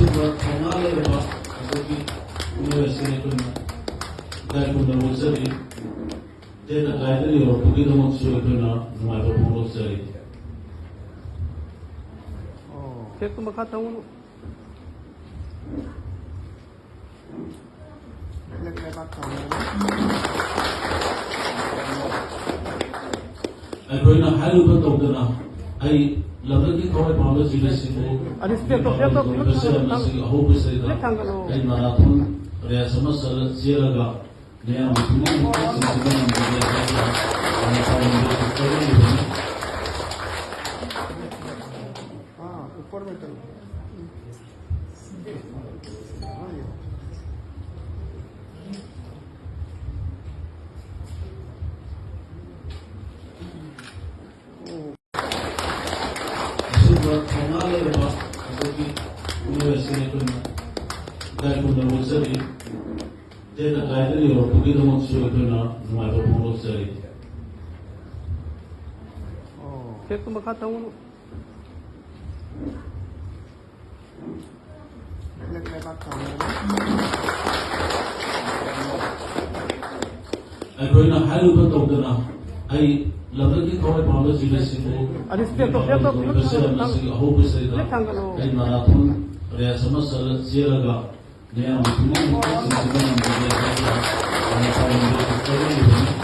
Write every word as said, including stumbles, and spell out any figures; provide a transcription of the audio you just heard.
ꯊꯧꯅꯥ ꯂꯩꯔꯕ ꯑꯩꯈꯣꯏꯒꯤ ꯃꯤꯑꯣꯏ ꯑꯁꯤ ꯑꯩꯈꯣꯏꯅ ꯏꯀꯥꯏ ꯈꯨꯝꯅꯕ ꯎꯠꯆꯔꯤ꯫ ꯇꯦꯟꯅ ꯀꯥꯏꯗꯅ ꯌꯧꯔꯛꯄꯒꯤꯗꯃꯛꯁꯨ ꯑꯩꯈꯣꯏꯅ ꯅꯨꯡꯉꯥꯏꯕ ꯐꯣꯡꯗꯣꯛꯆꯔꯤ꯫ ꯐꯦꯛꯇꯨ ꯃꯈꯥ ꯊꯝꯒꯅꯨ꯫ ꯑꯩꯈꯣꯏꯅ ꯍꯥꯏꯔꯨꯕ ꯇꯧꯗꯅ ꯑꯩ ꯂꯝꯗꯝꯒꯤ ꯊꯋꯥꯏ ꯄꯥꯟꯕ ꯖꯤꯂꯥꯁꯤꯡꯕꯨ ꯑꯗꯨ ꯁ꯭ꯇꯦꯞꯇꯣ, ꯁ꯭ꯇꯦꯞꯇꯣ ꯄꯨꯂꯞ ꯊꯥꯡꯒꯠꯂꯣ꯫ ꯃꯁꯤ ꯑꯍꯧꯕꯁꯤꯗ ꯄꯨꯂꯞ ꯊꯥꯡꯒꯠꯂꯣ꯫ ꯑꯩ ꯃꯥꯔꯥꯊꯣꯟ ꯔꯦꯁ ꯑꯃ ꯆꯠꯂ-, ꯆꯦꯜꯂꯒ ꯃꯌꯥꯝ ꯄꯨꯝꯅꯃꯛ ꯆꯤꯡꯁꯤꯟꯕ ꯉꯝꯖꯒꯦ ꯍꯥꯏꯅ ꯃꯅꯤꯄꯨꯔ ꯃꯤꯌꯥꯝꯕꯨ ꯀꯠꯆꯔꯤꯕꯅꯤ꯫ ꯑꯁꯤꯒꯨꯝꯕ ꯊꯧꯅꯥ ꯂꯩꯔꯕ ꯑꯩꯈꯣꯏꯒꯤ ꯃꯤꯑꯣꯏ ꯑꯁꯤ ꯑꯩꯈꯣꯏꯅ ꯏꯀꯥꯏ ꯈꯨꯝꯅꯕ ꯎꯠꯆꯔꯤ꯫ ꯇꯦꯟꯅ ꯀꯥꯏꯗꯅ ꯌꯧꯔꯛꯄꯒꯤꯗꯃꯛꯁꯨ ꯑꯩꯈꯣꯏꯅ ꯅꯨꯡꯉꯥꯏꯕ ꯐꯣꯡꯗꯣꯛꯆꯔꯤ꯫ ꯐꯦꯛꯇꯨ ꯃꯈꯥ ꯊꯝꯒꯅꯨ꯫ ꯑꯩꯈꯣꯏꯅ ꯍꯥꯏꯔꯨꯕ ꯇꯧꯗꯅ ꯑꯩ ꯂꯝꯗꯝꯒꯤ ꯊꯋꯥꯏ ꯄꯥꯟꯕ ꯖꯤꯂꯥꯁꯤꯡꯕꯨ ꯑꯗꯨ ꯁ꯭ꯇꯦꯞꯇꯣ, ꯁ꯭ꯇꯦꯞꯇꯣ ꯄꯨꯂꯞ ꯃꯁꯤ ꯊꯥꯡꯒꯠꯂꯣ꯫ ꯑꯍꯧꯕꯁꯤꯗ ꯄꯨꯂꯞ ꯊꯥꯡꯒꯠꯂꯣ꯫ ꯑꯩ ꯃꯥꯔꯥꯊꯣꯟ ꯔꯦꯁ ꯑꯃ ꯆꯠꯂ-, ꯆꯦꯜꯂꯒ ꯃꯌꯥꯝ ꯄꯨꯝꯅꯃꯛ ꯆꯤꯡꯁꯤꯟꯕ ꯉꯝꯖꯒꯦ ꯍꯥꯏꯅ ꯃꯅꯤꯄꯨꯔ ꯃꯤꯌꯥꯝꯕꯨ ꯀꯠꯆꯔꯤꯕꯅꯤ꯫